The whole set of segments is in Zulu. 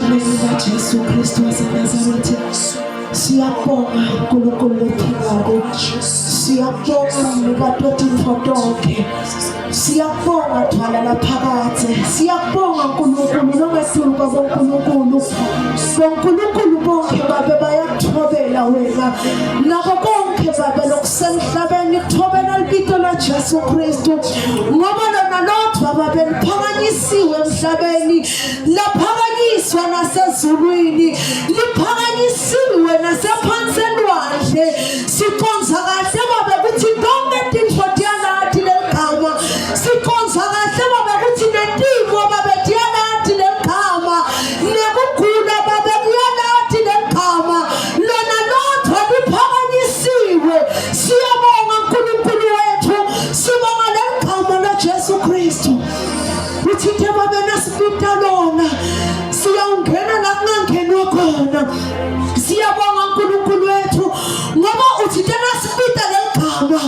Egameni laJesu Kristu waseNazaretha, siyabonga uNkulunkulu lophilako, siyabonga mnikati wetintfo tonkhe, siyabonga Dvwala laphakadze, siyabonga Nkulunkulu longetulu kwabonkulunkulu. Bonkulunkulu bonke Babe bayakuthobela wena, nako konke Babe lokusemhlabeni kuthobela libito laJesu Kristu, ngoba lona lodvwa Babe liphakanyisiwe emhlabeni, laphakanyiswa nasezulwini, liphakanyisiwe nasephansi elwandle. Siconza kahle Babe kutsi tonke tintfo tiyalati leligama, siconza kahle Babe kutsi netimo Babe tiyalati leligama, nekugula Babe kuyalati leligama, lona lodvwa liphakanyisiwe. Siyabonga Nkulunkulu wethu, sibonga leligama laJesu Kristu. Uthinte Babe nasibita lona, siyawungena la kungangenwa khona. Siyabonga Nkulunkulu wethu ngoba uthinte nasibita leligama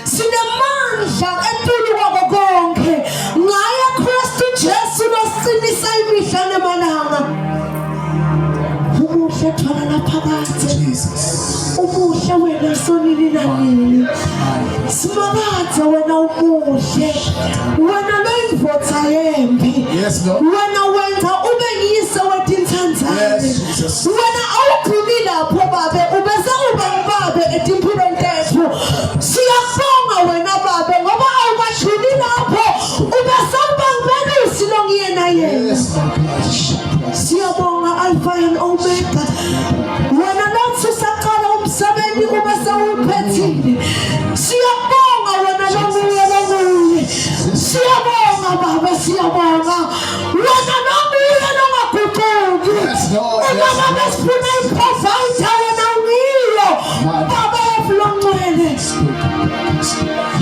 sinemandla etulu kwako konke, ngaye Kristu Jesu losiqinisa imihla nemalanga. Umuhle Dvwala laphakadze, Jesus. umuhle wena sonini nanini. Simakadze wena umuhle, wena loyindvodza yempi. Yes, Lord. Wena wenza ube ngiyise wetintsandzane. Yes, Jesus. Wena awugcini lapho Babe, ubese uba ngubabe etimphilweni tetfu. Siyabonga wena Babe ngoba awukagcini lapho, ubese uba ngumelusi longiyena yena. Yes, my God. Siyabonga Alpha and Omega. Wena lothi usaqala umsebenzi ube sewuphethile. Siyabonga wena lomuye lomuye. Siyabonga Baba, siyabonga. Wena lomuye longaguquki. Yes, Lord. Uma Yes, ngabe Lord. sifuna i-provider wena ungiyo. Baba yethu longcwele.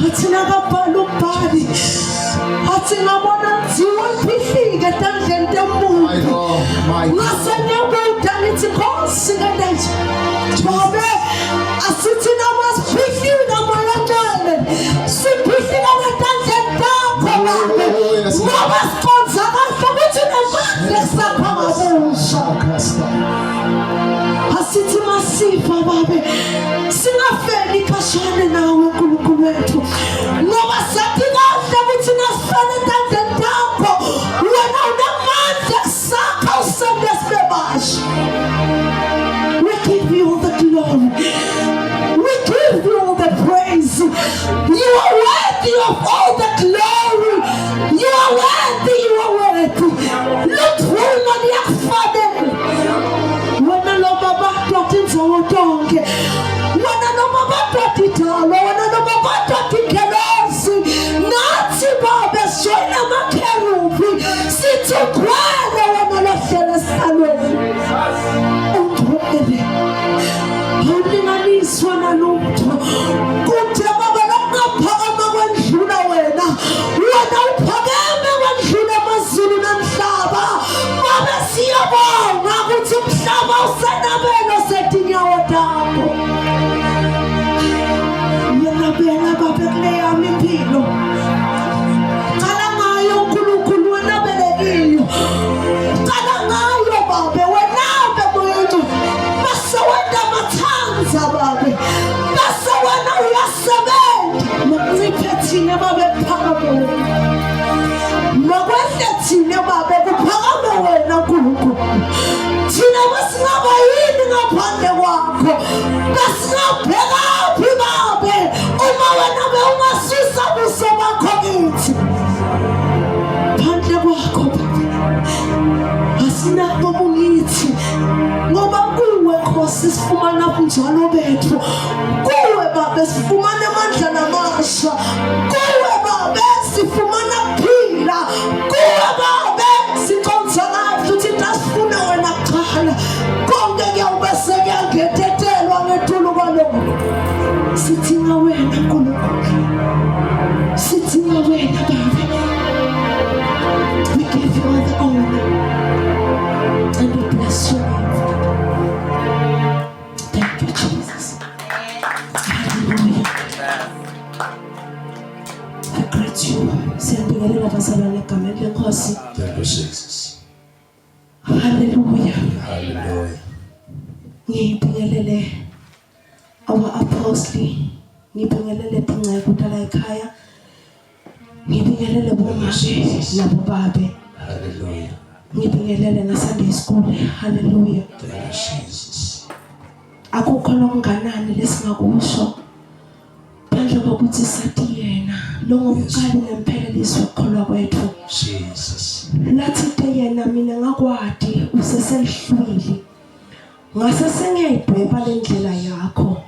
Athi nakabhala umbhali, athi ngabona kudziwa liphihlike etandleni My temuntu. Lord, my God. Ngase ngiyabuda ngithi Nkosi kanti Babe, asithi noma siphihlika Moya Ngcwele, siphihlika ngetandleni takho Babe, ngoba siconza kahle ukuthi nemandla esakha ngabusha. Asithi masifa Babe, singafeli khashane nawe Nkulunkulu wethu, ngoba sathi kahle ukuthi nasifela etandleni takho wena unamandla ekusakha usente sibe basha. We give you all the glory. We give you all the praise. You are worthy of all the glory. You are worthy, you are worthy. Ludvumo liyakufanela. Wena lo babatwa tindzawo tonke. Wena lo babatwa tidalo, wena lo babatwa tingelosi. Nathi Babe sijoyina amakherubhi sithi ugcwele wena lohlele esihlalweni. Ungcwele. Awulinganiswa nalutho. Kude Baba lokungaphakama kwendlula wena. Wena uphakeme kwendlula amazulu nomhlaba. Babe siyabonga ukuthi umhlaba usenabelo setinyawo takho. Yenabela Babe kule yami impilo. Cala ngayo uNkulunkulu wenabelekiyo. Cala ngayo Babe wenabe muntu. Bese wena mathanza Babe. Bese wena uyasebenza. Makunciphe thina Babe kuphakame wena. Makwehle thina Babe kuphakame wena Nkulunkulu. Thina besingaba yini ngaphandle kwakho? Besingabhekaphi Babe uma wena bewungasusa buso bakho kithi? Phandle kwakho Babe asinabo bungithi, ngoba kuwe Nkosi sifumana bunjalo bethu, kuwe Babe sifumana amandla namasha, kuwe Babe sifumana kuphila, kuwe Babe siconza kahle ukuthi tasifuna wena kuqala, konke kuyawube sekuyangetetelwa ngetulu kwaloko. Sidinga wena Nkulunkulu, sidinga wena Babe. We give you all the honor and we bless your name, Father. Thank you, Jesus. Hallelujah. I greet you. Siyabingelela bazalwane egameni leNkosi. Thank you, Jesus. Hallelujah. Hallelujah. Ngibingelele our apostle, ngibingelele tinceku tala ekhaya. Ngibingelele bomake nabobabe. Hallelujah. Ngibingelele na Sunday school. Hallelujah. Thank you, Jesus. Akukho lokunganani lesingakusho phandle kokuthi sathi yena lo ngomqali nemphelelisi wokukholwa kwethu. Jesus. Lathi te yena mina ngakwati useselihlwili ngase sengiyayidweba le ndlela yakho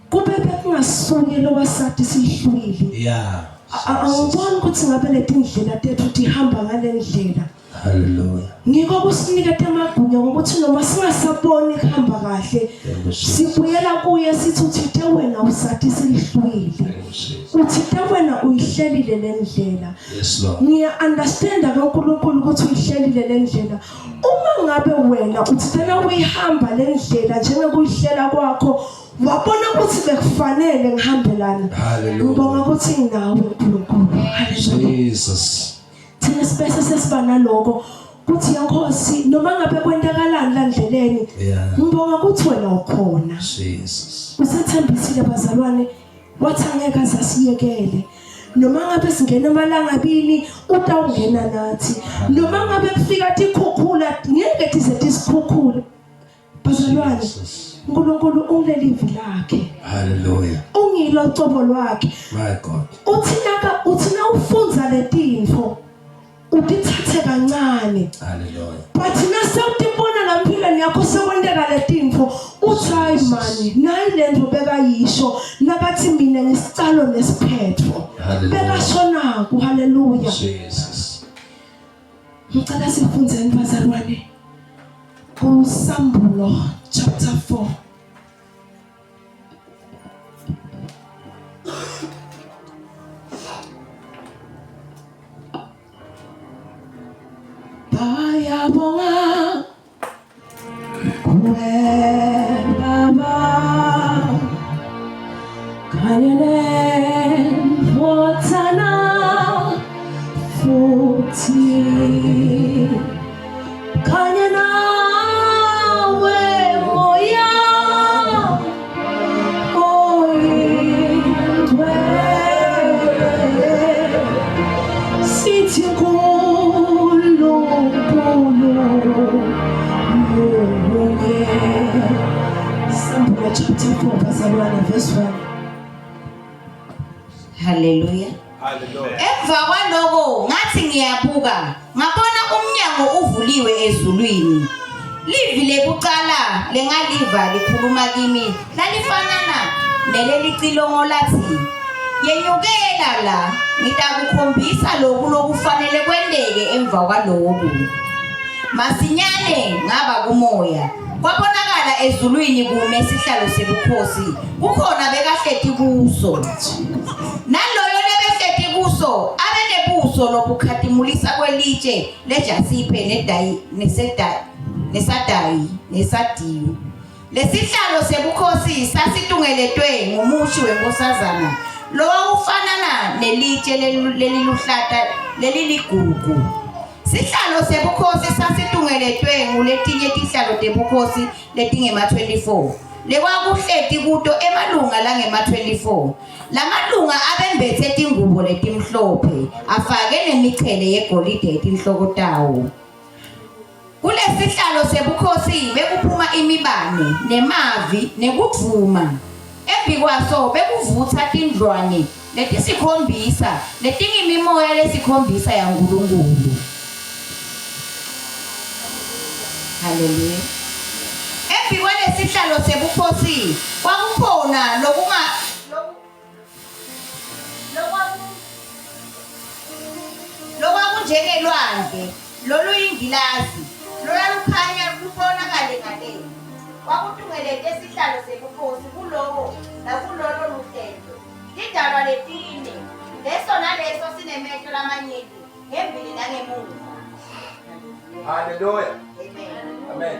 kube bekungasuye lowasathi sihlwili. Yeah. Angiboni ukuthi ngabe letindlela tethu tihamba ngale ndlela. Hallelujah. Ngiko kusiniketa emagunya ngokuthi noma singasaboni kuhamba kahle Thank you, Jesus. sibuyela kuye sithi uthinte wena usathi silihlwili, Thank you, Jesus. uthinte wena uyihlelile le ndlela. Yes, Lord. Ngiya-understanda kaNkulunkulu ukuthi uyihlelile le ndlela. Uma ngabe wena uthintela uyihamba le ndlela njengokuyihlela kwakho, wabona ukuthi bekufanele ngihambe lana. Hallelujah. Ngibonga ukuthi nginawe uNkulunkulu. Hallelujah. Jesus. Thina sibese sesiba naloko kuthi yankosi noma ngabe kwentekalani la ndleleni, Yeah. ngibonga ukuthi wena ukhona. Jesus. Usethembisile bazalwane, wathi angeke aze asiyekele. Noma ngabe singena emalangabini utawungena nathi. Noma ngabe kufika tikhukhula ngeke tize tisikhukhule. Bazalwane, Jesus. uNkulunkulu ungilelivi lakhe. Hallelujah. Ungilo cobo lwakhe. My God. Uthi naka uthi nawufunza letinfo utithathe kancane. Hallelujah. But nasewutibona la mpilweni yakho sekwenteka letinfo uthi hayi mani nayi lento bekayisho nakathi mina ngisicalo nesiphetho. Hallelujah. Bekasho naku. Hallelujah. Jesus. Ngicela sifundzeni bazalwane kuSambulo chapter 4. Bayabonga kuwe Baba kanye nendvodzana futhi kanye nawe Moya Oyingcwele sithi uNkulunkulu munye. Sambulo chapter 4 bazalwane verse 1. Haleluya. Hallelujah. Emva kwaloko ngathi ngiyabuka ngabona umnyango uvuliwe ezulwini. Livi lekuqala lengaliva likhuluma kimi lalifanana nelelicilongo lathi, yenyukela la ngitakukhombisa lokhu lokufanele kwenteke emva kwaloku. Masinyane ngaba kumoya kwabonakala ezulwini kume isihlalo sebukhosi kukhona bekahleti kuso. Naloyo lebehleti kuso abenebuso lobukhatimulisa kwelitshe lejasiphe nedayi nesedayi nesadayi nesadiyu. Lesihlalo sebukhosi sasitungeletwe ngumushi wenkosazana lowawufanana nelitshe leliluhlata leliligugu. Sihlalo sebukhosi sasitungeletwe nguletinye tihlalo tebukhosi letingema-24 lekwakuhleti kuto emalunga langema-24. Lamalunga abembethe tingubo letimhlophe afake nemichele yegolide etinhloko tawo. Kulesihlalo sebukhosi bekuphuma imibane nemavi nekudvuma. Embi kwaso bekuvutha tindlwane letisikhombisa letingimimoya lesikhombisa yaNkulunkulu. Haleluya. Embi kwalesihlalo sebukhosi kwakukhona lokunga lokwakunjengelwandle loluyingilazi lolwalukhanya lubonakale ngale. Kwakutungelete sihlalo sebukhosi kuloko nakulolo luhlelo. Tidalwa letine leso naleso sinemehlo lamanyenti ngembili nangemuva. Hallelujah. Amen. Amen.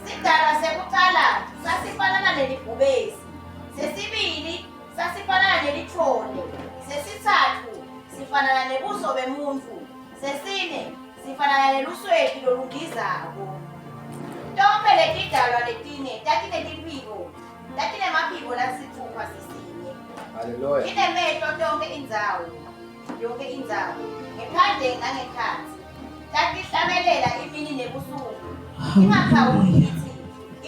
Sidalwa sekuqala sasifanana nelibhubesi, sesibili sasifanana nelithole, sesithathu sifanana nebuso bemuntu, sesine sifanana nelusweti lolundizako. Tonkhe letidalwa letine tatinetiphiko, tatinemaphiko lasitfupha sisinye. Hallelujah. Tinemehlo tonkhe indzawo, yonkhe indzawo, ngephandle nangekhatsi. Tatihlabelela imini nebusuku, tingakhawuli titsi,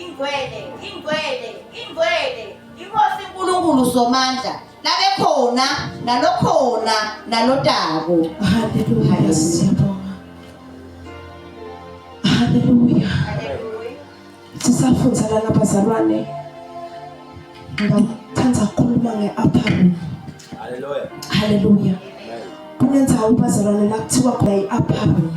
Ingcwele, ingcwele, ingcwele, iNkosi uNkulunkulu Somandla, labekhona, nalokhona, nalotako. Haleluya, siyabonga. Haleluya. Haleluya. Sisafundza lana bazalwane. Ngithanda ukukhuluma nge-upper room. Hallelujah. Haleluya. Kunendzawo bazalwane la kuthiwa khona i-upper room.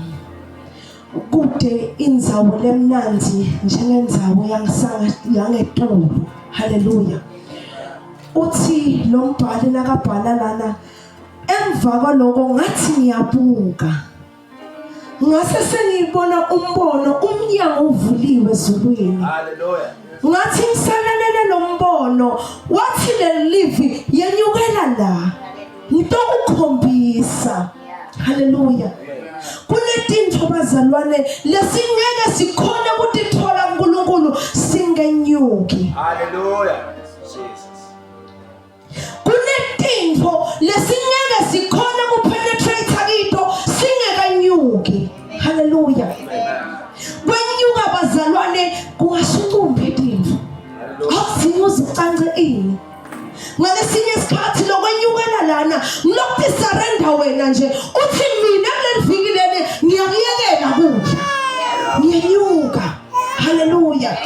Kude indzawo lemnandzi njengendzawo yangisanga yangetulu. Haleluya. Uthi lo mbhali nakabhala lana emva kwaloko ngathi ngiyabuka ngase sengibona umbono umnyango uvuliwe ezulwini Hallelujah. ngathi ngisalalele lo mbono wathi leli livi yenyukela la ngitokukhombisa haleluya kunetintfo bazalwane lesingeke sikhone kutithola kuNkulunkulu singenyuki Hallelujah. Jesus. Kunetintfo lesingeke sikhone kupenetrate kito singekanyuki. Haleluya. Kwenyuka bazalwane kungasukumbe tintfo. Awudzingi uze ucance ini. Ngalesinye isikhathi lokwenyukela lana lokuthi surrender wena nje uthi mina kuleli viki leli ngiyakuyekela kudla. Ngiyenyuka. Haleluya.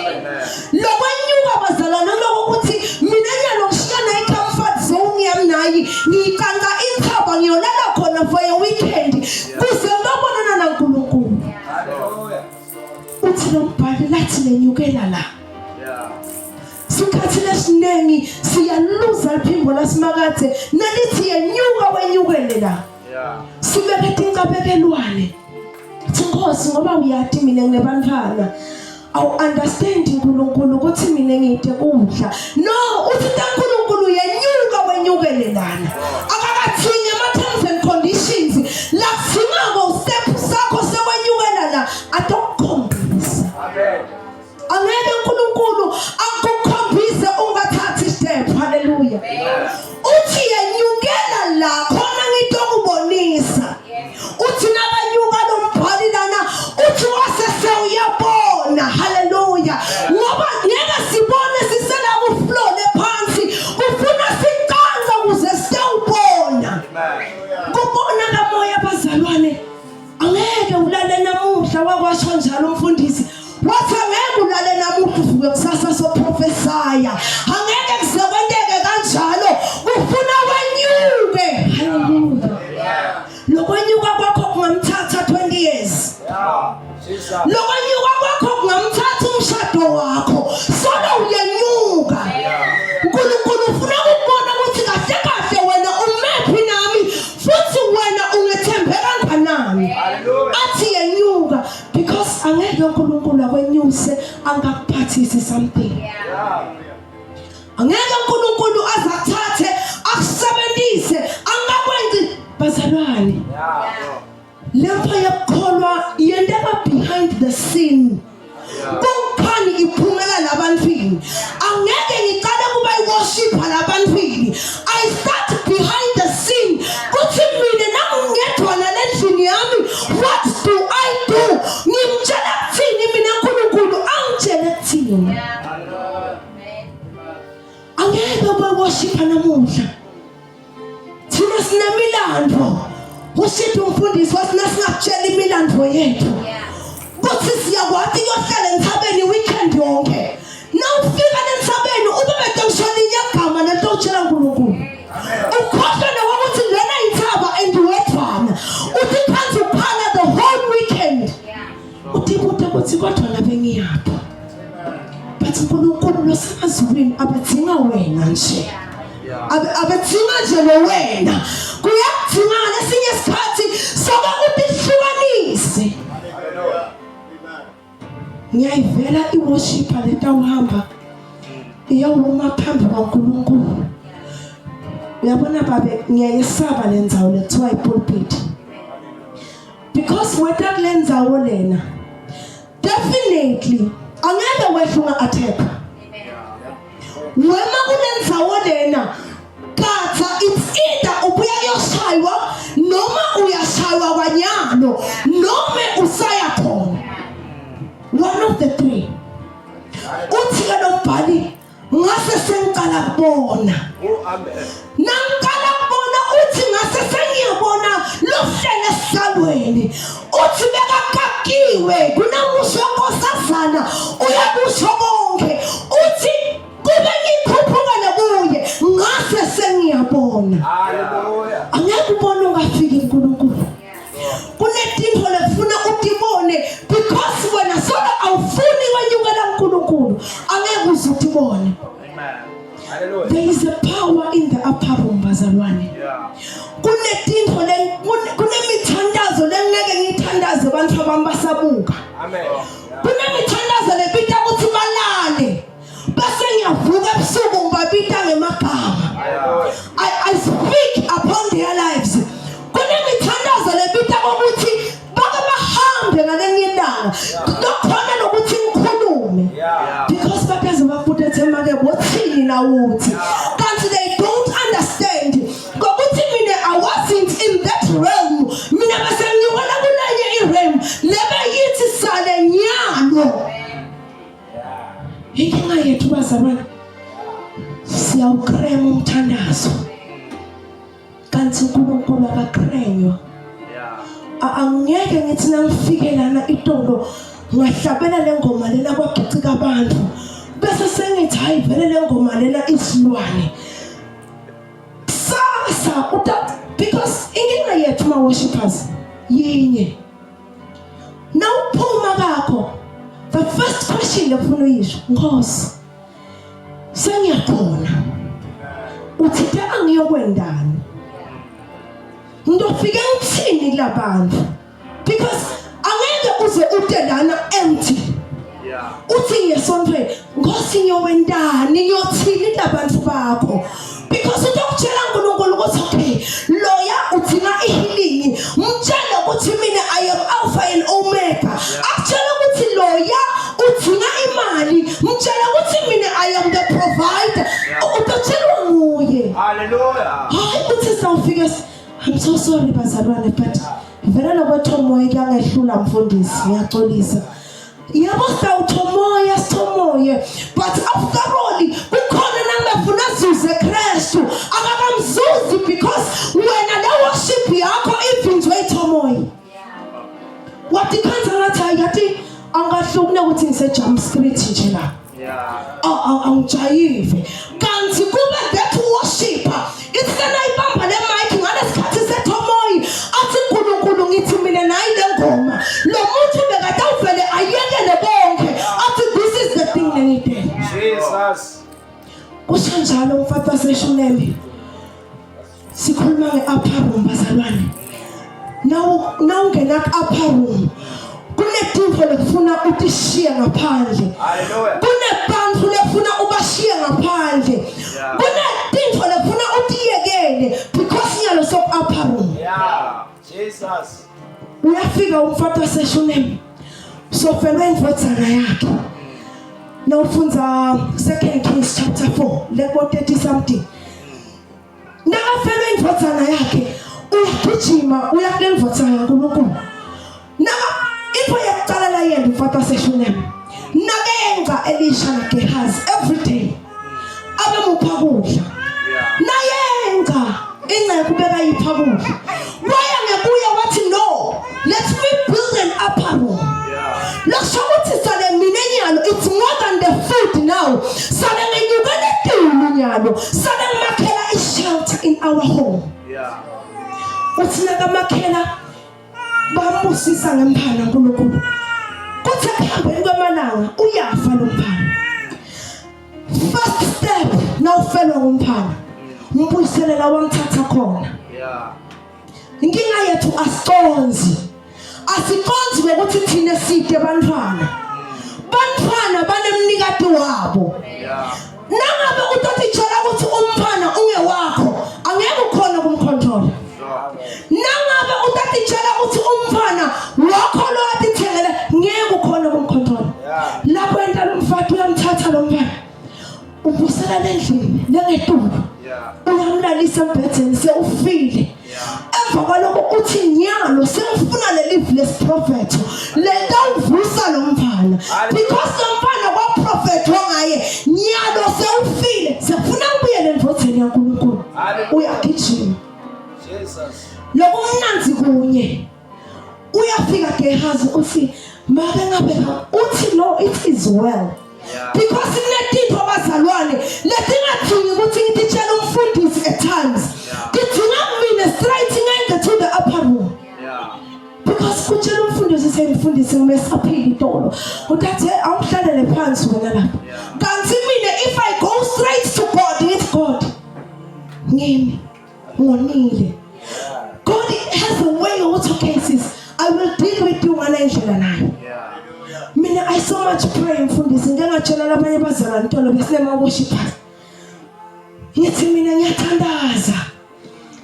Lokwenyuka bazalwane lokho ukuthi mina nyalo ngishiya nayi comfort zone yami nayi ngiyicanca inthaba ngiyolala khona for a weekend kuze ngiyobonana naNkulunkulu. Haleluya. Uthi lo mbhali lathi lenyukela la. Yeah. Sikhathi lesiningi siyaluza liphimbo lasimakathe nalithi yenyuka wenyukele la. Yeah. Sibeke tincabekelwane. Thi Nkosi ngoba uyati mina nginebantwana. Awu understand uNkulunkulu ukuthi mina ngide kudla. No, uthi uNkulunkulu yenyuka wenyukele lana. Akakathingi ama terms and conditions. Lakudingako step sakho sekwenyukela la atokukhombisa. Amen. Angeke uNkulunkulu akukhombise ungathathi step. Hallelujah. Uthi yenyukela la khona ngitokubonisa. Uthi nakanyuka lo mbhali lana uthi wase sewuyabona. Hallelujah. Ngoba ngeke sibone sisela ku floor lephansi. Kufuna siqansa ukuze siyawubona. Amen. Kubona kamoya bazalwane. Angeke ulale namuhla wakwasho njalo umfundisi. Wathi angeke ulale namuhla uvuke kusasa soprofesaya. Angeke kuze kwenteke kanjalo. Kufuna wenyuke. Hallelujah. Lokwenyuka kwakho kungamthatha 20 years. Yeah. Jesus. Lokwenyuka kwakho kungamthatha umshado wakho. Solo uyenyuka. uNkulunkulu ufuna ukubona ukuthi kahle kahle wena umephi nami futhi wena ungethembe kanganani athi yenyuka because angeke uNkulunkulu akwenyuse angakuphathisi something angeke uNkulunkulu azathathe akusebenzise angakwenzi bazalwane Lento yokukholwa yenteka behind the scene. Kukhani iphumela labantwini. Angeke ngiqale kuba iworshipper labantwini. I start behind the scene. Kuthi mina nangingedwa nalendlini yami, what do I do? Ngimtshela kuthini mina uNkulunkulu angitshele kuthini? Angeke ube worshipper namuhla. Thina sinemilando. Usiphi umfundisi wathi nasingakutshela imilando yethu. Kuthi siyakwati kuyohlala entsabeni weekend yonke. Nawufika entsabeni ube bede ngisho linye igama lento utshela uNkulunkulu. Ukhohlwe nokuthi lena intsaba and wedwana. Uthi phansi ukhala the whole weekend. Uthi kude kuthi kodwa labe ngiyaphi. But uNkulunkulu losemazulwini abedinga wena nje. Abedinga nje lo wena. Kuyadinga lesinye isikhathi soke utihlukanise. Ngiyayivela iworshipper letawuhamba iyawuma phambi kwaNkulunkulu. Uyabona babe ngiyayesaba le ndzawo lekuthiwa ipulpit. Because weta kulendzawo lena definitely angeke wehle unga-attack. Wema kulendzawo lena katha it's either ubuya kuyoshaywa noma uyashaywa kwanyalo noma usaya khona. One of the three. Uthi ke lo mbhali ngase sengiqala kubona. Oh, amen. Nangiqala kubona uthi ngase sengiyabona lohlele esihlalweni. Uthi bekakakiwe kunamusho nkosazana uyakusho konke. Uthi kube ngikhuphukele kuye ngase sengiyabona. Hallelujah. Angeke ubone ungafiki uNkulunkulu. Kunetintfo lefuna utibone because wena solo awufuni kwenyukela uNkulunkulu. Angeke uze utibone. Amen. Hallelujah. There is a power in the upper room bazalwane. Yeah. Kunetintfo kunemithandazo lengeke ngiyithandaze abantu abami basabuka. Amen. Yeah. Kunemithandazo lebita ukuthi balale. Bese ngiyavuka ebusuku ngibabita ngemagama. Hallelujah. I speak upon their lives. Kunemithandazo lebita ukuthi bake bahambe ngalenye ilanga. Kukhona nokuthi ngikhulume. Yeah. Because bakaze bafuthi ethema ke bothini na uthi. Kanti they don't understand. Ngokuthi mina I wasn't in that realm. Mina bese nginyukela kulenye i-realm. Lebe yithi sale nyalo. Inkinga yethu bazalwane siyawukrema umthandazo. Kanti uNkulunkulu akakrenywa. Angeke ngithi nangifike lana itolo ngahlabela le ngoma lena kwagicika abantu bese sengithi hayi vele le ngoma lena isilwane kusasa uta because inkinga yethu ma worshipers yinye nawuphuma kakho the first question lefuna uyisho Nkosi sengiyakhona uthinte angiyokwendani ngizofike ngithini kulabantu because angeke uze ute lana empty. Uthi ngiyesontweni Nkosi ngiyowendani ngiyothini kulabantu bakho because utokutshela uNkulunkulu ukuthi okay loya udinga ihealing mtshele ukuthi mina I am Alpha and Omega akutshele ukuthi loya udinga imali mtshele ukuthi mina I am the provider utotshelwa nguye. Hallelujah. Hayi uthi sawufike I'm so sorry bazalwane but vele lokwethomoya kuyangehlula mfundisi ngiyaxolisa. Yebo sawuthomoya sithomoye but after all kukhona nangafuna zuze Kristu akakamzuzi because wena le worship yakho ivinjwe ithomoya. Wathi khanza ngathi hayi yathi angahluki nokuthi ngise Jump Street nje la. Yeah. Awujayive. Kanti kube that worshipper isena ibamba le mic ngalesikhathi sethomoyi athi uNkulunkulu ngithi mina nayi le ngoma lo muntu bekade uvele ayekele konke athi this is the thing lengidele. Jesus. Kusho njalo umfati waseShunemi. Sikhuluma nge-upper room bazalwane. Nawungena ku-upper room kunetintfo lekufuna utishiye ngaphandle. Hallelujah. Kunebantu lefuna ubashiye ngaphandle. Kunetintfo lefuna utiyekele because nyalo soku-upper room. Yeah. Jesus. Uyafika umfati waseShunemi. Sofelwe indvodzana yakhe. Nawufundza 2 Kings chapter 4 leko 30 something. Nakafelwe indvodzana yakhe uyagijima uya kule ndvodzana kaNkulunkulu. Naka into yakuqala la yena umfati waseShunemi. Nakenza Elisha naGehazi every day. Abemupha kudla. Nayenza ingceku bekayipha kudla. Waya ngekuye wathi no, let me build an upper room. Lokusho ukuthi sale mina nyalo it's more than the food now. Sale ngenyukele etulu nyalo. Sale ngimakhela i-shelter in our home. Yeah. Uthi nakamakhela bambusisa ngemphana uNkulunkulu. Kuthi ekuhambeni kwamalanga uyafa lo mphana. First step nawufelwa ngumphana. Mbuyisele la wamthatha khona. Yeah. Inkinga yethu asiconzi. Asiconzi ngokuthi thina side bantwana. Bantwana banemnikati wabo. Yeah. Nangabe utotitshela ukuthi umntwana ungewakho, angeke ukhona kumcontrol. Sure. Nangabe utatitshela ukuthi umntwana Ubusela lendlini lengetulu. Uyamlalisa embhedeni sewufile. Emva kwaloko uthi nyalo sengifuna leli lesiprofetho lento uvusa lo mfana because lo mfana kwaprofethwa ngaye nyalo sewufile sefuna kubuyele endvodzeni yaNkulunkulu uyagijima Jesus lokumnanzi kunye uyafika Gehazi uthi make ngabe uthi no it is well because kunetinto abazalwane letingadingi ukuthi ngititshele umfundisi at times ngidinga mina straight ngende to the upper room because kutshela umfundisi sengifundisi ngimesaphila itolo uthathe awuhlalele phansi wena lapha kanti mina if i go straight to God ngithi God ngimi ngonile God has a way ukuthi okay sis I will deal with you ngale ndlela nayo mina I so much pray mfundisi ngike ngatshela labanye bazalwane ntolo besinema worshipers ngithi mina ngiyathandaza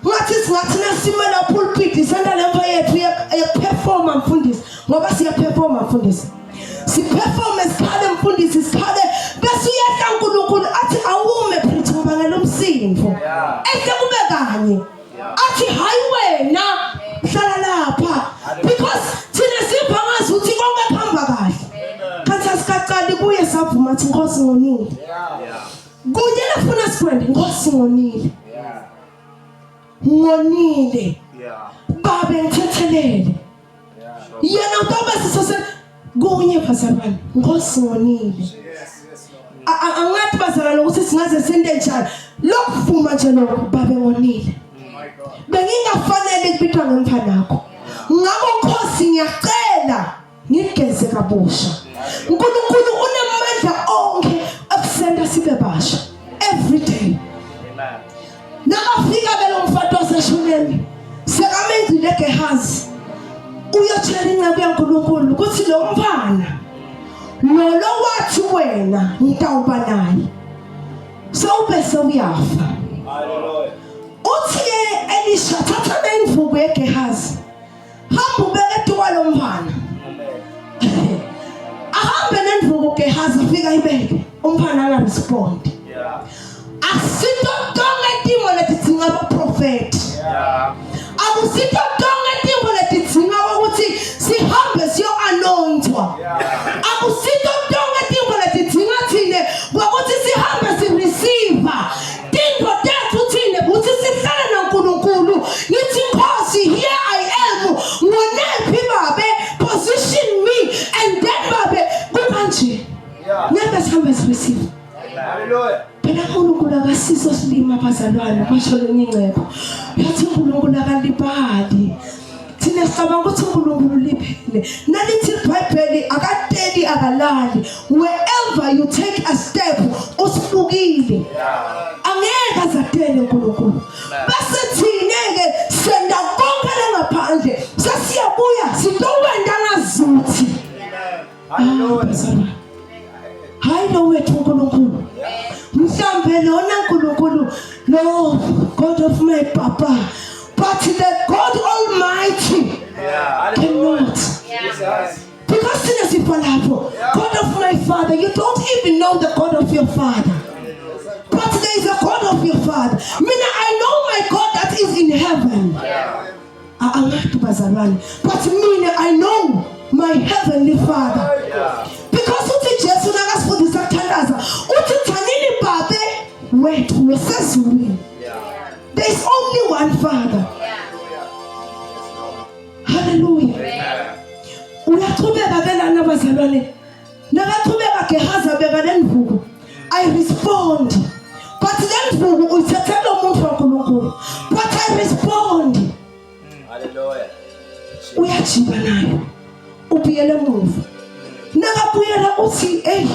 ngathi singathi nasime la pulpit senta lemva yethu yekuperforma mfundisi ngoba siyaperforma mfundisi siperforme sikhale mfundisi sikhale bese uyehla uNkulunkulu athi awume preach ngibangela umsindo ehle kube kanye athi hayi wena hlala lapha because thina sipha ngazi ukuthi konke kuhamba kahle kanti asikaqali kuye savuma athi Nkosi ngonile kunye lafuna sikwende Nkosi ngonile ngonile babe ngithethelele yena utobe sisose kunye bazalwane Nkosi ngonile angathi bazalwane ukuthi singaze sente njani lokuvuma nje lokho babe ngonile bengingafanele kubitwa ngemfanakho ngakho Nkosi ngiyacela ngigeze kabusha uNkulunkulu unamandla onke akusenda sibe basha every day Amen. Nakafika ke lo mfati waseShunemi sekamenzile Gehazi uyotshela inceku yaNkulunkulu ukuthi lo mfana lolo wathi wena ngitawuba naye sewube sewuyafa. Hallelujah. Uthi ke Elisha thatha le ndvuku yeGehazi hamba ubeke etukwa lo mfana ahambe nendvuku Gehazi afika ibeke umfana angarespondi Yeah. akusito tonke timo letidzinga abaprofethi Yeah. akusito tonke timo letidzinga ukuthi sihambe siyo-anointwa Yeah. akusito tonke timo letidzinga thine ngokuthi sihambe sireceive Tintfo tetfu tsine kutsi sihlale naNkulunkulu. Ngithi Nkosi, here I am. Ngonephi babe? Position me and then babe kukanje. Yeah. Ngeke sihambe sireceive. Hallelujah. Phela uNkulunkulu akasiso silima bazalwane kwasho lenye incebo. Yathi uNkulunkulu akalibali. Thina sicabanga ukuthi uNkulunkulu uliphele. Nalithi iBhayibheli akateli akalali. Wherever you take a step usibukile. Angeke azatele uNkulunkulu. Bese thina ke senda konke lengaphandle. Sesiyabuya sitowenda ngazuthi. Hallelujah. Hayi lo wethu uNkulunkulu. Mhlambe lona uNkulunkulu lo God of my papa but the God Almighty Yeah. cannot. Jesus. Because thina sifa lapho. God of my father, you don't even know the God of your father. But there is a God of your father. Mina I know my God that is in heaven. Angathi bazalwane. But mina I know my heavenly father. Because uthi Jesu nakasifundisa kuthandaza, uthi thanini babe wethu losezulwini. There is only one father. Hallelujah. Uyaqhubeka ke lana bazalwane. Nakaqhubeka Gehazi abeka lendvuku. I respond. But lendvuku uyithethe lo muntu waNkulunkulu. But I respond. Hallelujah. Uyajika nayo. Ubuyele emuva. Nakabuyela uthi hey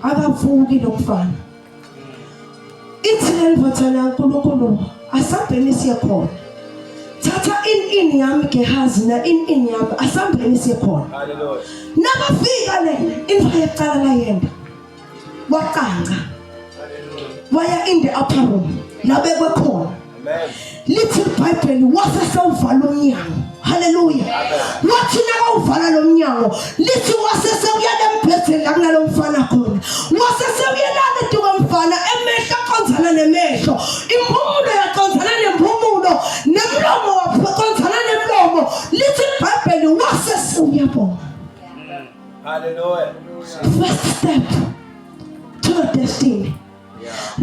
akavuki lo mfana. Ithi le ndvodzana yaNkulunkulu asambeni siye khona. Thatha in in yami Gehazi na in in yami asambeni siye khona. Hallelujah. Nakafika lena into yekuqala layenda. Waqanca. Waya in the upper room labekwe khona. Amen. Lithi iBhayibheli wase sewuvala umnyango. Haleluya. Wathi nakawuvala lo mnyango, lithi wase sewuyela embhedeni la kunalo mfana khona. Wase sewuyelana etukwe mfana. Hallelujah. First step to your destiny.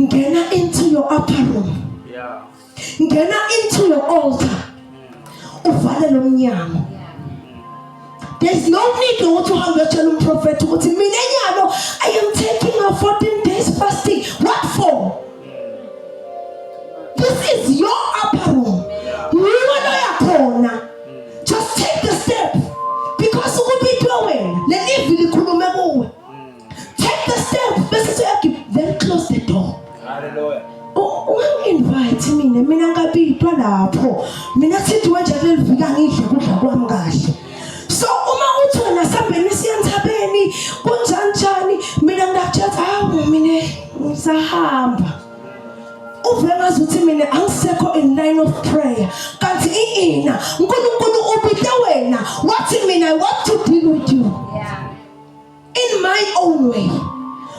Ngena into your upper room. Yeah. Ngena into your altar. Uvale lo mnyango. There's no need ukuthi uhambe uyotshela umprofethi ukuthi mina nyalo I am taking a 14 days fasting. What for? This is your upper room. Nguwe loya khona. Just take the step because ukubitwe wena lelivi likhulume kuwe. Take the step bese uyagib then close the door. Hallelujah. Ungangi-invite mina mina ngabitwa lapho mina sithi wenje lelivika ngidle kudla kwami kahle so uma uthi wena sambeni siya entsabeni kunjani njani mina ngakutshela hawu mina ngisahamba uve ngazi ukuthi mina angisekho in line of prayer kanti iina uNkulunkulu ubite wena wathi mina I want to deal with you Yeah. in my own way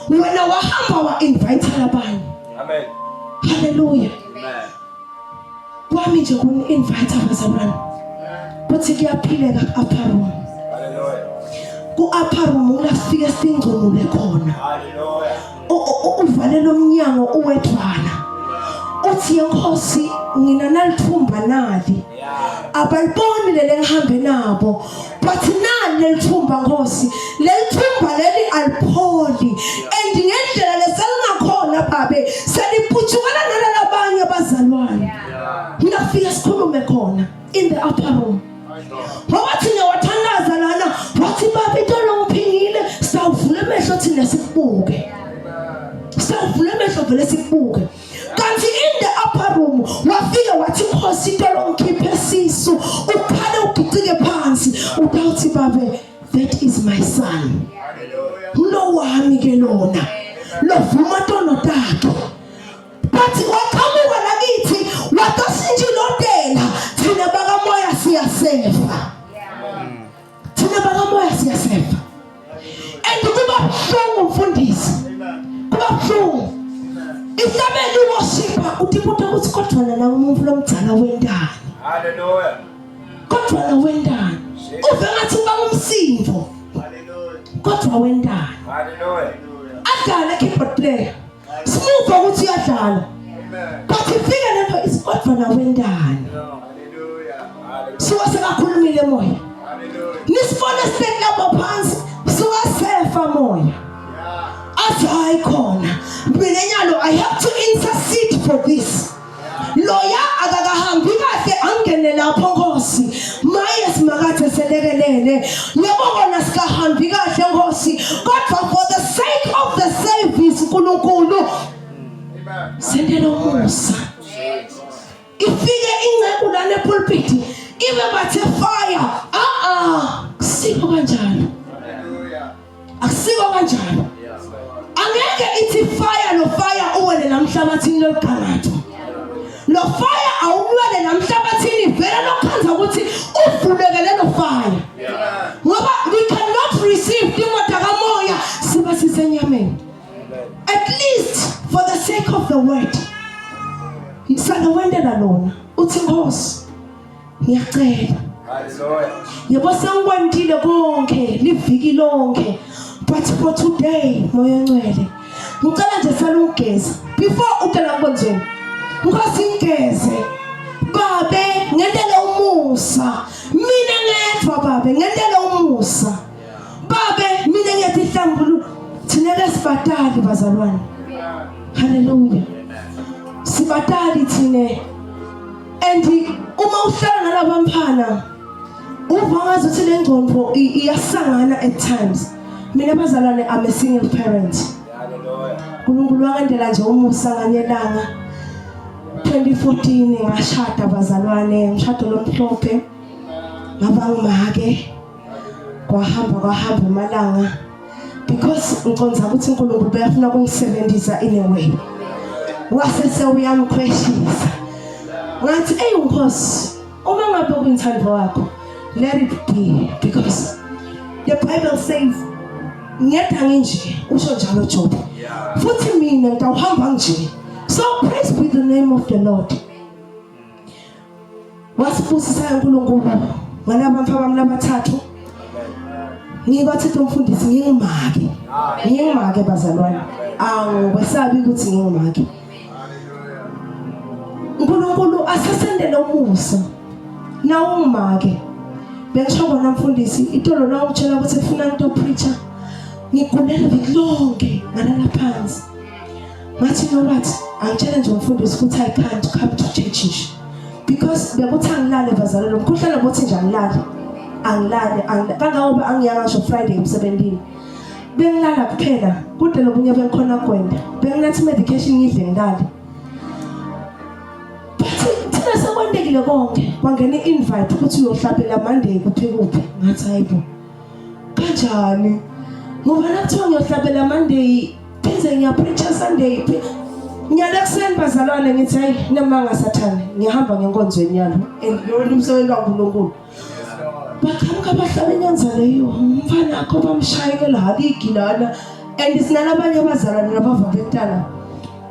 wena wahamba wa invite labanye Amen. haleluya Amen. kwami nje kuni invite abazalwane kuthi kuyaphileka ku upper room Hallelujah. ku upper room kulafika singcunule khona Hallelujah. uvalele umnyango uwedwana uthi yenkosi ngina nalithumba nali Yeah. abaliboni leli ngihambe nabo but nali lelithumba nkosi lelithumba leli alipholi and ngendlela leselingakhona babe seliputshukela nalalabanye abazalwane ngingafika sikhulume khona in the upper room ngoba thina wathandaza lana wathi baba into longiphingile sawuvula amehlo thina sikubuke sawuvula amehlo vele sikubuke kanti in the upper room wafika wathi inkosi into longikhiphe sisu ukhale ugicike phansi utawuthi babe that is my son lo wami ke lona lovuma tono takhe but waqhamuka lakithi watosintshilotela thina bakamoya siyasefa thina bakamoya siyasefa and kuba buhlungu mfundisi kuba buhlungu ihlabela iwoshipa utibuta ukuthi kodwa na umuntu lomdala wendani Hallelujah. kodwa na wendani uve ngathi bangumsindo kodwa wendani Hallelujah. adlale keyboard player simuva ukuthi uyadlala but ifike lento isikodwa na wendani Hallelujah. suka sekakhulumile moya nisibone sihleli lapho phansi suka sefa moya athi hayi khona mina nyalo i have to intercede for this loya akakahambi kahle angene lapho nkosi maye simakathe selekelele yebo kona sikahambi kahle nkosi kodwa for the sake of the service uNkulunkulu sendela umusa ifike inceku lana epulpit ibe bathe fire a a kusiko kanjalo akusiko kanjalo angeke ithi fire lo fire uwele lamhlabathini lolugangatho lo fire awuwele lamhlabathini vele lokhanza ukuthi uvuleke lelo fire ngoba we cannot receive imoto kamoya siba sisenyameni at least for the sake of the word sala wendela lona uthi nkosi ngiyacela Hallelujah. yebo sengikwandile konke liviki lonke but for today moya ongcwele ngicela nje sala ungigeze before ucela nkonzweni nkosi ngigeze babe ngentele umusa mina ngedwa babe ngentele umusa babe mina ngiyathi hlambulu thina ke sibatali bazalwane haleluya sibatali thina and uma uhlala nalaba mphana uva ngazi ukuthi le ngqondo iyasangana at times mina bazalwane I'm a single parent Hallelujah. uNkulunkulu wangendela nje umusa nganyelanga 2014 ngashada bazalwane umshado lomhlophe ngaba ngimake kwahamba kwahamba amalanga because ngiconza ukuthi uNkulunkulu bayafuna ukungisebenzisa in a way wase sewuyamkhweshisa ngathi ey Nkosi uma ngabe kuyinthando wakho let it be because the bible says ngiyeda nginje usho njalo Job futhi mina ngitawuhamba nje so praise be the name of the Lord wasibusisa uNkulunkulu ngalaba mfana bami labathathu. Ngikwathi umfundisi ngingumake. Ngingumake bazalwane. Angikwesabi ukuthi ngingumake. uNkulunkulu asesendele umusa. Nawu ungumake. Bengisho kona mfundisi itolo la ungitshela ukuthi kufuna into preacher. Ngigulela viki lonke ngalala phansi. Ngathi you know what? Angitshele nje umfundisi ukuthi I can't come to church nje. Because bekuthi angilale bazalwane umkhuhlane bothi nje angilale. Angilale kangangoba angiyanga ngisho Friday emsebenzini. Bengilala kuphela kude lokunye bengikhona kwenda. Benginatha medication ngidle ngilale. But thina sekwentekile konke kwangena i-invite ukuthi uyohlabela Monday kuphi kuphi. Ngathi hayibo. Kanjani? Ngoba nakuthiwa ngiyohlabela Monday phinde ngiyapreacha Sunday ngiyala ekuseni bazalwane ngithi hayi namanga sathane ngihamba ngenkonzweni yalo and yona umsebenzi waNkulunkulu baqhamuka bahlaba inyanza leyo umfana akho bamshayekela haligi lana and sinalabanye abazalwane labava bentana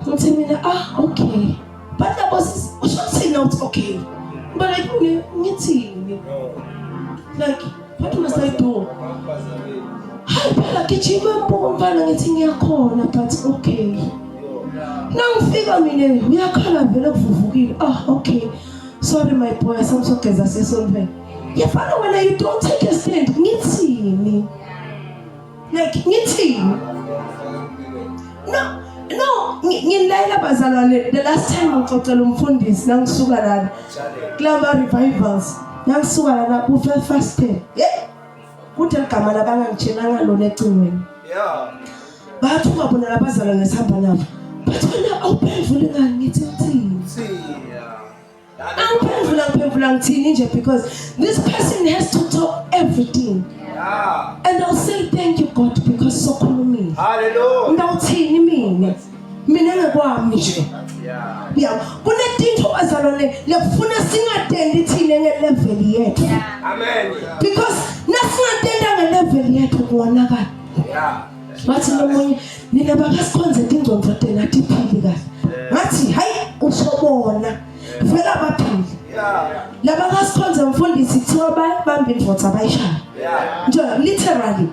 ngithi mina ah okay but labo usho kuthina uthi okay but like mina ngithini like what must I do hayi phela gijima mbuko mfana ngithi ngiyakhona but okay nangifika mina uyakhala vele kuvuvukile ah okay sorry my boy samsogeza sesontweni yafana wena you don't take a stand ngithini like ngithini no no ngilayela bazalwane the last time ngixoxela umfundisi nangisuka lana kulama revivals nangisuka lana ku fasting yeah kuthi ligama labangangitshelanga lona ecingweni yeah bathi ungabona labazalwane sihamba nabo bathi wena awuphenduli ngani ngithi ngithini Angiphendula ngiphendula ngithini nje because this person has to talk everything. Yeah. And I'll say thank you God because sokhulumile. Hallelujah. Ngawuthini mina? Mina ngekwami nje. Yeah. Yeah. Kunetinto bazalwane lekufuna singatendi thina ngelevel yethu. Amen. Because nasingatenda ngelevel yethu kuwonakala. Yeah. Wathi nomunye nina bakasikhonze tingcondvo tena atiphili kahle. Ngathi hayi usobona vele abaphili. Yeah. Laba kasikhonze mfundisi kuthiwa bayabamba indvodza bayishaya. Yeah. Nje literally.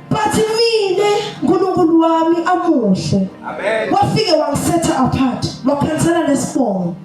But mina uNkulunkulu wami amuhle. Amen. Wafike wangisetha apart, wakhansela lesibongo.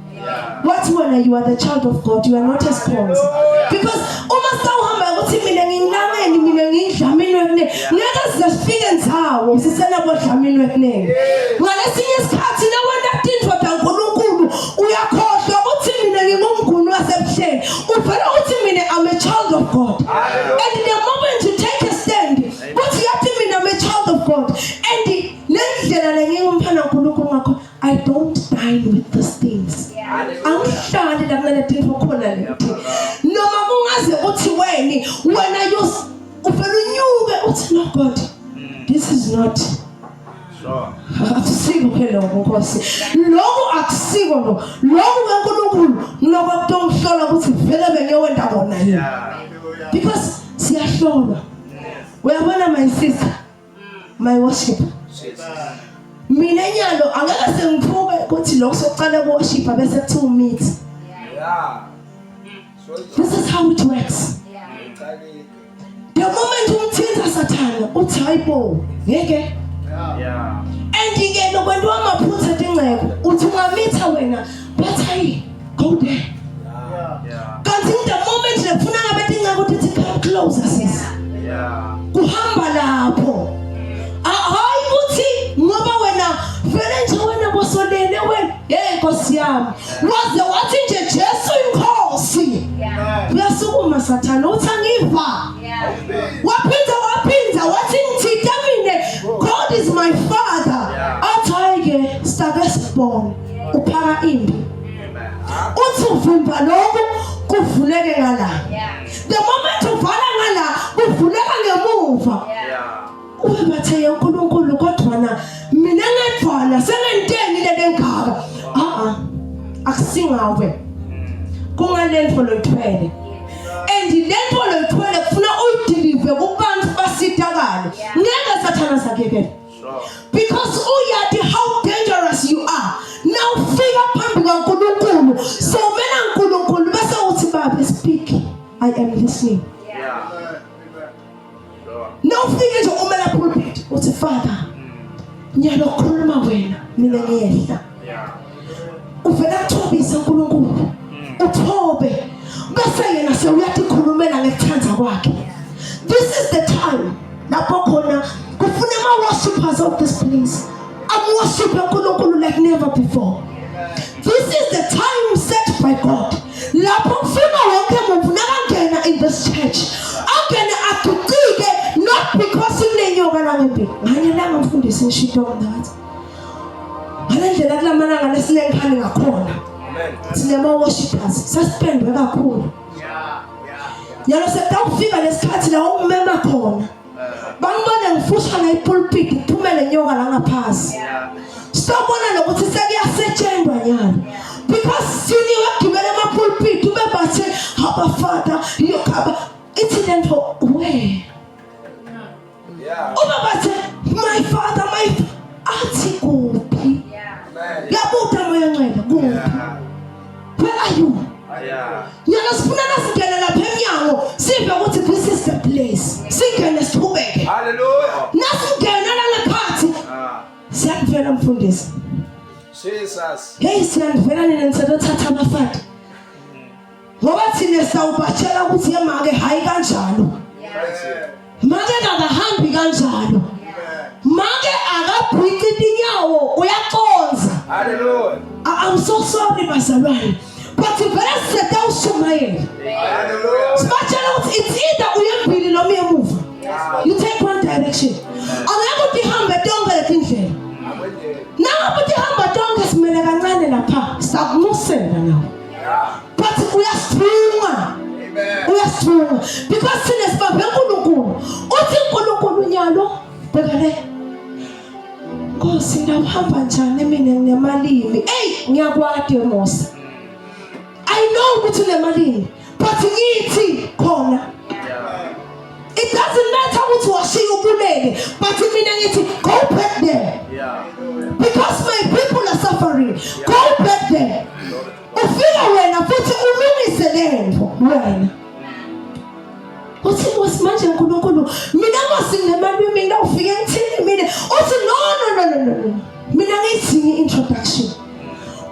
Wathi wena you are the child of God, you are not a sponsor. Because uma sawuhamba ukuthi mina ngingilangeni mina ngiyidlamini wekunene, ngeke size sifike ndzawo sisenabo dlamini wekunene. Ngalesinye isikhathi nawenta tintfo taNkulunkulu uyakhohlwa ukuthi mina ngingumnguni wasebuhleni. Uvela uthi mina I'm a child of God. And the moment you take a stand, uthi yathi mina I'm a child of God. And le ndlela lengingumfana kaNkulunkulu ngakho I don't dine with these things. Angihlali la kunale tintfo khona leti. Noma kungaze kuthi weni wena you uvela unyuke uthi no God this is not Sure. akusiko ke lokho Nkosi. Lokho akusiko lo. Lokho kaNkulunkulu ngiloko kutongihlola ukuthi vele bengiyowenda kona yini. Yeah. Because siyahlolwa. Uyabona my sister my worship. Mina nyalo angeke sengiphuke ukuthi lokho sokuqala kuworship bese kuthiwa umithi. Yeah. So This is how it works. The moment umthinta sathana uthi hayibo ngeke. Yeah. And ke lokwenziwa amaphutha tingcebo uthi ungamitha wena but hayi go there. Yeah. Kanti the moment lefuna ngabe tingcebo ukuthi come closer sis. Yeah. Kuhamba lapho. Hayi ukuthi ngoba wena vele nje wena bosolele wena hey Nkosi yami waze wathi nje Jesu inkosi. Uyasukuma sathana uthi angiva. Waphinda waphinda wathi ngithinte mina God is my father. Athi hayi ke sitake sibone uphaka impi. Uthi uvimba lokhu kuvuleke ngala. The moment uvala ngala kuvuleka ngemuva. Yeah. Ube bathe uNkulunkulu kodwa na mina ngedvwana sengenteni le lengaka. Ah ah. Akusingawe. Kungalento loyithwele. And lento loyithwele kufuna uyideliver kubantu basitakale. Ngeke sathana sakekele. Sure. Because uyati how dangerous you are. Now fika phambi kaNkulunkulu. So mina uNkulunkulu bese uthi baba speak. I am listening. Yeah. Sure. ufike nje umela pulpit uthi father nyalo khuluma wena mina ngiyehla uvela kuthobisa uNkulunkulu uthobe bese yena sewuyatikhulumela ngekuthanda kwakhe this is the time lapho khona kufuna ama-worshippers of this place amworship uNkulunkulu like never before this is the time set by God lapho kufuna wonke muntu nakangena in this church angene aguqike not because kunenyoka la ngempilo nganye langa mfundisi ngisho into ngathi ngale ndlela kulamalanga lesilenkhani ngakhona sinama-worshippers sasipendwe kakhulu yalo sekutawufika lesikhathi la ukumema khona bangibone ngifusha la ipulpit kuphumele nyoka la ngaphasi sobona nokuthi sekuyasetshenzwa nyalo because siniwe kugibela emapulpit ube bathe abafata yokhaba ithi lento we uma bathe my father my athi kuphi yabuta moya ngcwele kuphi where are you Nyalo sifuna nasingene lapha emnyango sive ukuthi this is the place. Singene siqhubeke. Hallelujah. Nasingena la ngaphathi. Ah. Siyakuvela mfundisi. Jesus. Hey siyanivela nina nisetothatha abafati. Ngoba thina sawubatshela ukuthi yemake hayi kanjalo. Make akahambi kanjalo. Make akabhici tinyawo uyaconza. Hallelujah. I'm so sorry bazalwane. But vele siseta ushumayela. Hallelujah. Sibatshela ukuthi it's either uyembili noma uyemuva. You take one direction. Angeke uthi hambe tonke letindlela. Nangabe uthi hamba tonke simele kancane lapha sakumusela nawe. But uyasithunga. Uyasithunga because thina sibambe uNkulunkulu. Uthi uNkulunkulu nyalo bheka le. Nkosi ngawuhamba njani mina nginemalimi? Ey ngiyakwati Musa. I know ukuthi unemalini but ngithi khona It doesn't matter ukuthi washiya ubulele but mina ngithi go back there. Yeah. Because my people are suffering. Go back there. Ufika wena futhi ulungise lento wena. Uthi Nkosi manje uNkulunkulu mina Nkosi nginemalwimi ngawufike ngithini mina uthi no no no no no mina ngiyidingi introduction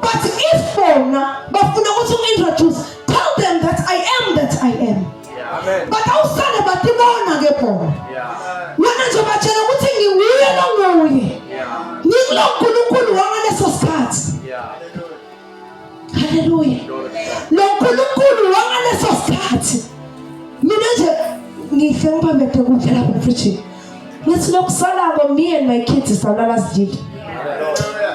but if bona bafuna ukuthi ungintroduce tell them that I am that I am Amen. but awusale batibona ke bona Yeah. wena nje batshela ukuthi ngiwuye longuye Yeah. ngikulo nkulunkulu wangaleso sikhathi Yeah. haleluya lo nkulunkulu wangaleso sikhathi mina nje ngihle ngibambethe kudla lapha efrijini ngithi lokusalako me and my kids salala sidlile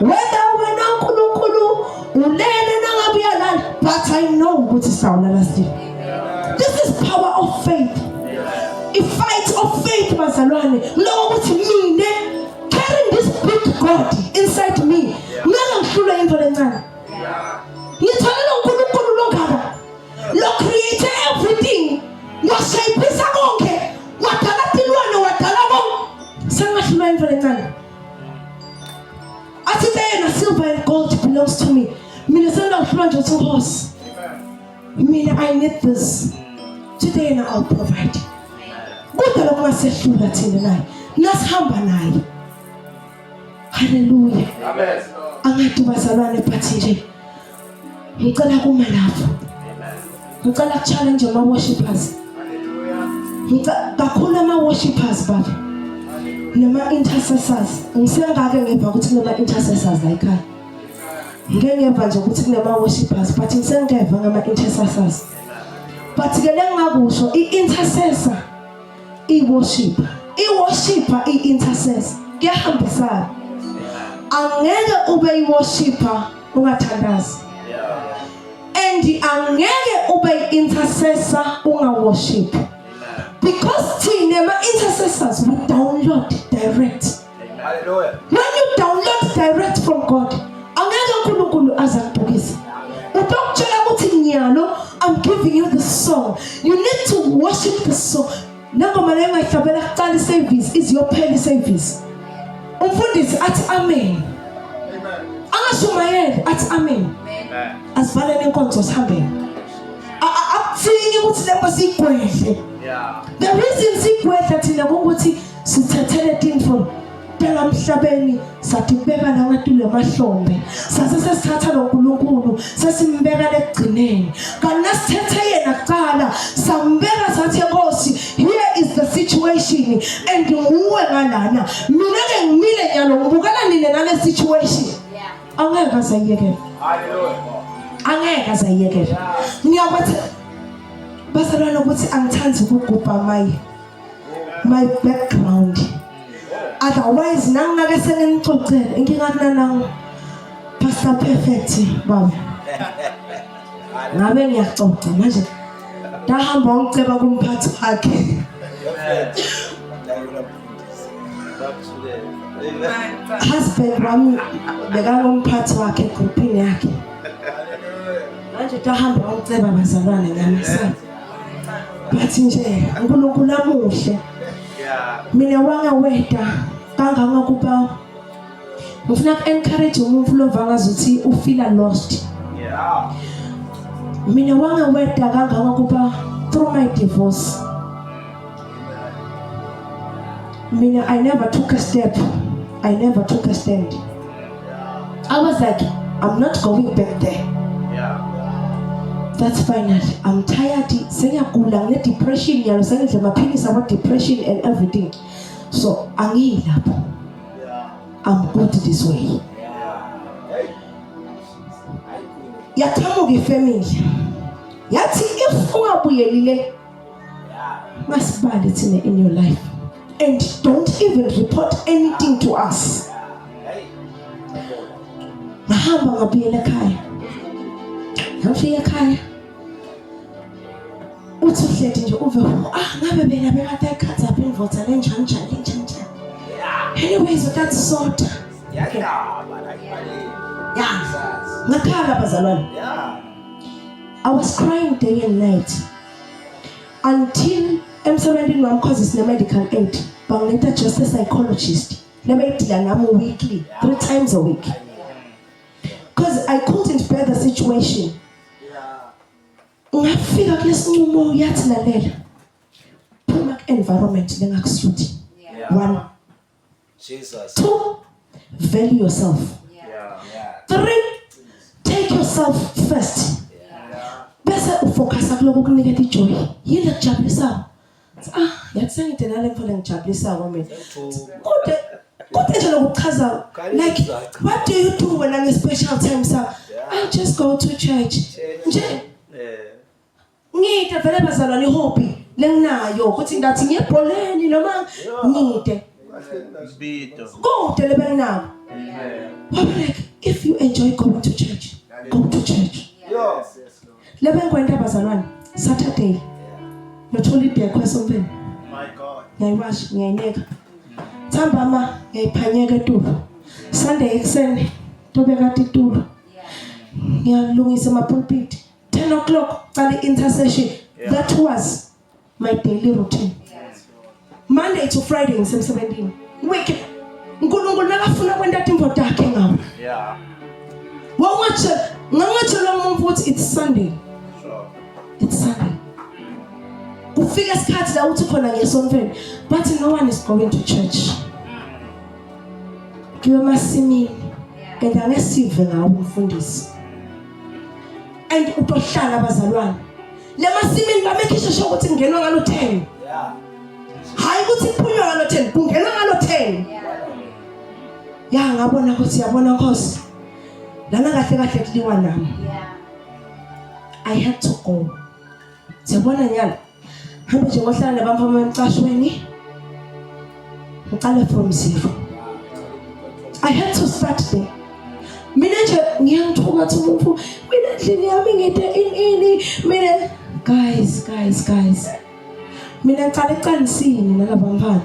whether wena uNkulunkulu ulele nangabe uyalala but I know ukuthi sawulala sidlile this is power of faith i fight of faith bazalwane lokho ukuthi mina carrying this big God inside me ngeke ngihlulwe into lencane ngitholela uNkulunkulu longaka lo create everything washayipisa konke wadala tilwane wadala konke sengahlulwa into lencane athi yena silver and gold belongs to me mina sengingahlulwa nje uthi nkosi mina i need this today and I'll provide kude lokungasehlula thina naye nasihamba naye haleluya Amen. angathi bazalwane but nje ngicela kuma lapho ngicela kuchallenge ama worshipers ngicela kakhulu ama worshipers baba nama intercessors ngisengake ngeva ukuthi kunama intercessors la ekhaya ngeke ngeva nje ukuthi kunama worshipers but ngisengeva ngama intercessors but ke lengakusho i intercessor i worshipper i worshipper i intercessor kuyahambisana angeke ube i worshipper ungathandazi and angeke ube i intercessor unga worship because thina ma intercessors we download direct Hallelujah. When you download direct from God, angeke uNkulunkulu aze akubhukise. Utokutshela ukuthi nyalo I'm giving you the song. You need to worship the song. Nangoma leyo ungayihlabela kuqala iservice iziyophela iservice. Umfundisi athi amen. Angashumayeli athi amen. Amen. Asivalele inkonzo sihambeni. Akudingi ukuthi lento siyigwedle. Yeah. The reason sigwedla thina ukuthi Sithathele tintfo talamhlabeni satibeka la ngetulu emahlombe sase sesithatha lo nkulunkulu sesimbeka lekugcineni kanti nasithethe yena kuqala sambeka sathi nkosi here is the situation and nguwe ngalana mina ke ngimile nyalo ngibukela nina nale situation angeke azayiyekela angeke azayiyekela ngiyakwathi bazalwane ukuthi angithandi ukugubha maye my background otherwise nangingake senginicocele inkinga kunanangu pastor perfect baba ngabe ngiyaxoxa manje ndahamba ngiceba kumphathi wakhe husband wami bekangumphathi wakhe egroupini yakhe manje ndahamba ngiceba bazalwane ngiyamesaba but nje uNkulunkulu amuhle mina wangaweda kangangokuba ngifuna ku-encourage umuntu lova ngazuthi ufila lost mina wangaweda kangangokuba through my divorce mina i never took a step i never took a stand i was like i'm not going back there yeah. That's final. I'm tired. Sengiyagula ngine-depression yalo sengidla amaphilisi abo-depression and everything. So angiyi lapho. I'm good this way. Yaqhamuka ifamily. Yathi if ungabuyelile masibale thina in your life and don't even report anything to us. Ngahamba ngabuyela ekhaya. Ngafika ekhaya. Uthi uhleti nje uve ah ngabe bena bekade ekhatha apha indvodza lenjani njani lenjani njani. Anyways utathi soda. Yadaba la ibaleni. Yeah. Ngakhala bazalwane. Yeah. I was crying day and night until emsebenzini wami cause sine medical aid bangiletha just a psychologist lebeyidila nami weekly 3 times a week because I couldn't bear the situation. Ngafika kulesinqumo yathi lalela phuma ku-environment lengakusuthi one Jesus. Two, value yourself. Yeah. Three, take yourself first. Bese ufocusa kuloko kuniketa ijoy. Yini lekujabulisayo? Ah, yathi sengide nale mfo lengijabulisako mina. Kude kude nje lokuchaza like what do you do when I'm special time sir? I just go to church. Nje ngide vele bazalwane ihobby lenginayo ukuthi ngathi ngiyebholeni noma ngide. Kude lebenginako. Waba like if you enjoy going to church, go to church. Yes. Lebengikwenta bazalwane Saturday. Ngithola ibhekho esontweni. My God. Ngiyayiwasha, ngiyayineka. Thambama ngiyayiphanyeka etulo. Sunday ekuseni tobeka titulo. Ngiyalungisa amapulpit. 10 o'clock qala intercession. That was my daily routine. Monday to Friday ngisemsebenzini. Week uNkulunkulu nakafuna kwenta timbo takhe ngawe. Yeah. Wawungatshela ngangatshela umuntu ukuthi it's Sunday. Sure. It's Sunday. Kufika isikhathi la uthi khona ngesontweni but no one is going to church. Kuyo emasimini and angesive ngawo umfundisi. And utohlala abazalwane. Lemasimini bamekhishe sho ukuthi kungenwa ngalo 10. Yeah. Hayi ukuthi kuphunywa ngalo 10, kungenwa ngalo 10. Ya ngabona ukuthi yabona Nkosi. Lana kahle kahle kuliwa nami. I had to go. Siyabona nyalo. Hambe nje ngohlala nabamfama emcashweni. Ngiqale from zero. I had to start there. Mina nje ngiyangithuka ukuthi umuntu mina endlini yami ngide ini ini mina guys guys guys. Mina ngiqale ecansini nalaba mfana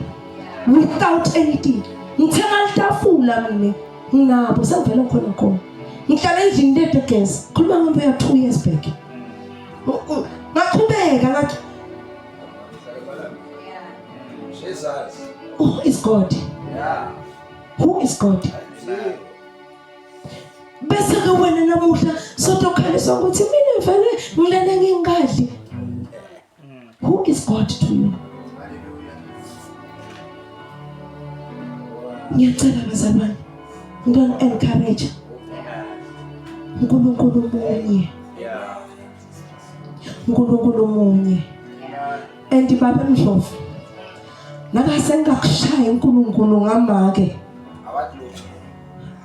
without anything. Ngithenga litafula mina nginabo sengivele ngikhona khona. Ngihlala endlini lede gesi. Khuluma ngembe ya 2 years back. Ngaqhubeka ngathi Jesus. Who is God? Yeah. Who is God? Bese ke wena namuhla sotokhaliswa ukuthi mina vele ngilele ngingadli. Who is God to you? Ngiyacela bazalwane, ngiyani encourage. uNkulunkulu munye. uNkulunkulu munye. And baba Mdlovu nakasengakushaya uNkulunkulu ngamake.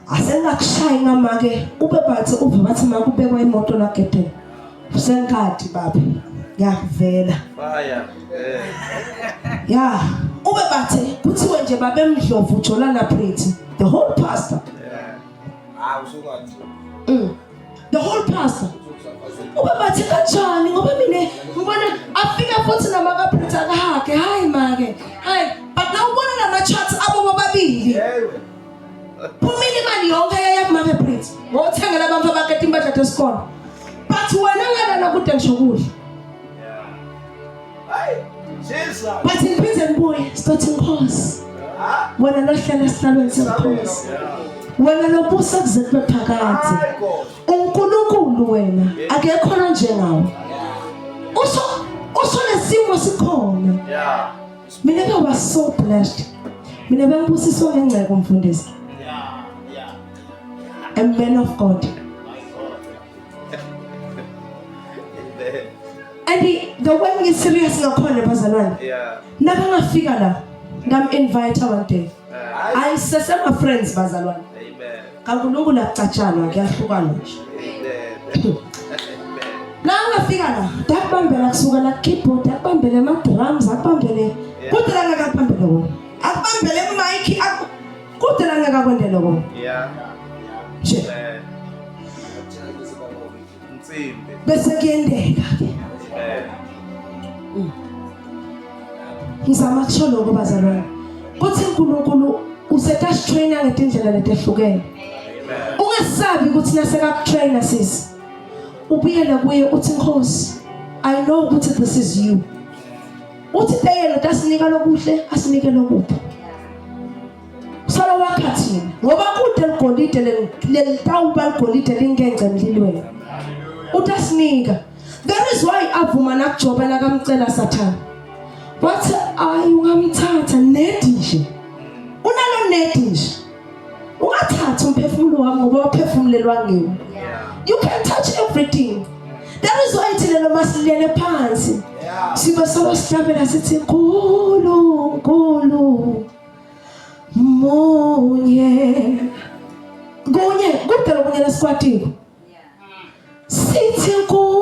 Asengakushayi ngamake ube bathi uve bathi makubekwa imoto la gedeni. Usenkadi baba. Ngiyakuvela. Fire. Yeah. Ube bathe kuthiwe nje babe Mdlovu ujolana pretty the whole pastor. Ah, usungathi. The whole pastor. Ube bathe kanjani ngoba mina ngibona afika futhi namaka pretty akahake hayi make. Hayi but now ubona lama charts abo bobabili. Ewe. Phumile imali yonke yaya kumake pretty. Ngothengela abantu abakade impahla zesikole. But wena ngalana kude ngisho kuhle. Hayi. Jesus. But ngiphinde ngibuye sithi inkosi. Ah. Wena lohlala esihlalweni sebukhosi. Wena lobusa kuze kube phakade. My God. uNkulunkulu wena akekho njengawe. Usho usho lesimo sikhona. Yeah. Mina ke was so blessed. Mina bengibusiswa ngengcebo mfundisi. Yeah. Yeah. A man of God. My God. Amen. And the way ngi serious ngakhona bazalwane. Yeah. Nakangafika la ngam invite one day. Hayi. I sesema friends bazalwane. Amen. KaNkulunkulu akucatshanwa kuyahlukana nje. Amen. Amen. La ungafika la, akubambela kusuka la keyboard, akubambele ama drums, akubambele. Kude la ngeke akubambele wona. Akubambele mic, kude la ngeke akwendele wona. Yeah. Nje Amen. Nsimbi. bese kuyendeka ke. Amen. Ngizama kusho lokho bazalwane. Kuthi uNkulunkulu usetasitrainer ngetindlela letehlukene. Amen. Ungesabi ukuthi nasekakutrainer sisi. Ubuyele kuye uthi Nkosi, I know ukuthi this is you. Uthi yena utasinika lokuhle asinike lokubi. Solo wakha thina ngoba kude ligolide lelitawuba ligolide lingence emlilweni. Utasinika. That is why avuma nakuJobe nakamcela Sathane. Wathi ayi ungamthatha nedi nje. Unalo nedi nje. Ungathatha umphefumulo wami ngoba waphefumulelwa ngiwo. You can touch everything. That is why thina noma silele phansi sibe solo sihlabela sithi Nkulunkulu munye. Kunye kude lokunye lesikwatiko. Sithi Nkulunkulu.